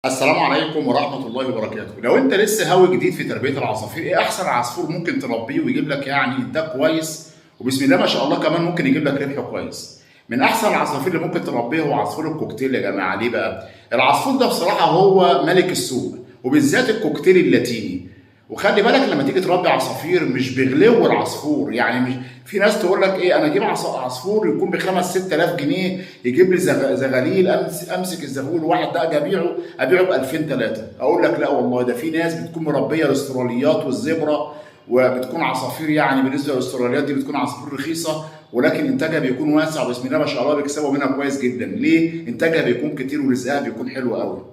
السلام عليكم ورحمة الله وبركاته. لو انت لسه هاوي جديد في تربية العصافير، ايه احسن عصفور ممكن تربيه ويجيب لك يعني انتاج كويس، وبسم الله ما شاء الله كمان ممكن يجيب لك ربح كويس؟ من احسن العصافير اللي ممكن تربيها هو عصفور الكوكتيل يا جماعة. ليه بقى؟ العصفور ده بصراحة هو ملك السوق، وبالذات الكوكتيل اللاتيني. وخلي بالك لما تيجي تربي عصافير مش بغلو العصفور، يعني مش في ناس تقول لك ايه، انا اجيب عصفور يكون بخمس 6000 جنيه يجيب لي زغاليل، امسك الزغلول واحد ده اجي ابيعه ب 2000 3. اقول لك لا والله، ده في ناس بتكون مربيه الاستراليات والزبره، وبتكون عصافير يعني بالنسبة للاستراليات دي بتكون عصافير رخيصة، ولكن انتاجها بيكون واسع وبسم الله ما شاء الله بيكسبوا منها كويس جدا. ليه؟ انتاجها بيكون كتير ورزقها بيكون حلو قوي.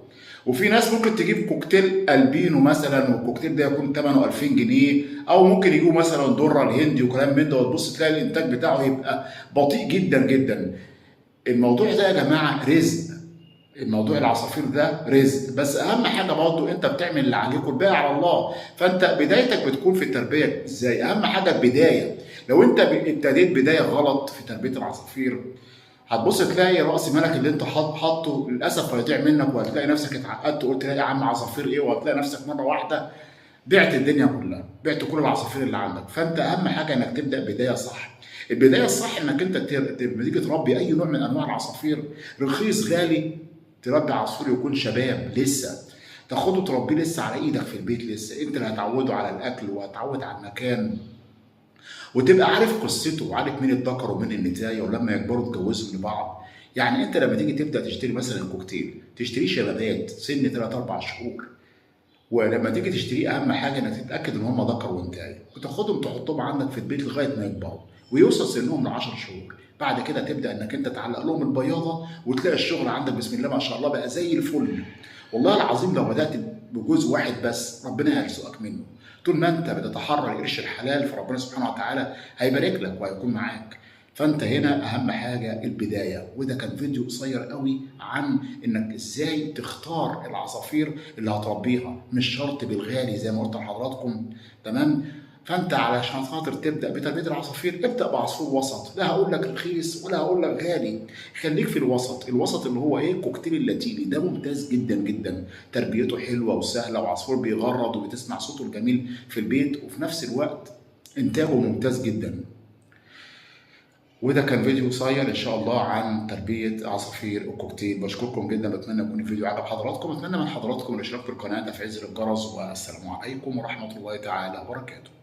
وفي ناس ممكن تجيب كوكتيل البينو مثلا، والكوكتيل ده يكون ثمنه 2000 جنيه، او ممكن يجيبوا مثلا دره الهندي وكلام من ده، وتبص تلاقي الانتاج بتاعه يبقى بطيء جدا جدا. الموضوع ده يا جماعة رزق، الموضوع العصافير ده رزق، بس اهم حاجة برضه انت بتعمل اللي عليك والباقي على الله. فانت بدايتك بتكون في التربية ازاي؟ اهم حاجة البداية. لو انت ابتديت بداية غلط في تربيه العصافير، هتبص تلاقي راس مالك اللي انت حاطه للاسف هيضيع منك، وهتلاقي نفسك اتعقدت وقلت لا يا عم عصافير ايه، وهتلاقي نفسك مرة واحدة بعت الدنيا كلها، بعت كل العصافير اللي عندك. فانت اهم حاجة انك تبدا بداية صح. البداية الصح انك انت لما تيجي تربي اي نوع من انواع العصافير، رخيص غالي، تربي عصفور يكون شباب لسه، تاخده تربيه لسه على ايدك في البيت، لسه انت اللي هتعوده على الاكل وهتعود على المكان، وتبقى عارف قصته وعارف مين الذكر ومين النتايه، ولما يكبروا تجوزهم لبعض. يعني انت لما تيجي تبدا تشتري مثلا كوكتيل، تشتريه شبابات سن 3 4 شهور، ولما تيجي تشتريه اهم حاجة انك تتاكد ان هم ذكر وانتايه، وتاخدهم تحطهم عندك في البيت لغاية ما يكبروا ويوصل سنهم ل 10 شهور. بعد كده تبدا انك انت تعلق لهم البياضه، وتلاقي الشغل عندك بسم الله ما شاء الله بقى زي الفل. والله العظيم لو بدات بجزء واحد بس ربنا هيرزقك منه. طول ما انت بتتحرى القرش الحلال فربنا سبحانه وتعالى هيبارك لك وهيكون معاك. فانت هنا اهم حاجة البداية. وده كان فيديو قصير قوي عن انك ازاي تختار العصافير اللي هتربيها، مش شرط بالغالي زي ما قلت لحضراتكم، تمام؟ فانت علشان خاطر تبدا بتربيه العصافير ابدا بعصفور وسط، لا هقول لك رخيص ولا هقول لك غالي، خليك في الوسط. الوسط اللي هو ايه؟ كوكتيل اللاتيني ده ممتاز جدا جدا، تربيته حلوة وسهلة، وعصفور بيغرد وبتسمع صوته الجميل في البيت، وفي نفس الوقت انتاجه ممتاز جدا. وده كان فيديو قصير ان شاء الله عن تربيه عصافير الكوكتيل. بشكركم جدا، بتمنى يكون الفيديو عجب حضراتكم، اتمنى من حضراتكم الاشتراك في القناة، تفعيل زر الجرس، والسلام عليكم ورحمة الله تعالى وبركاته.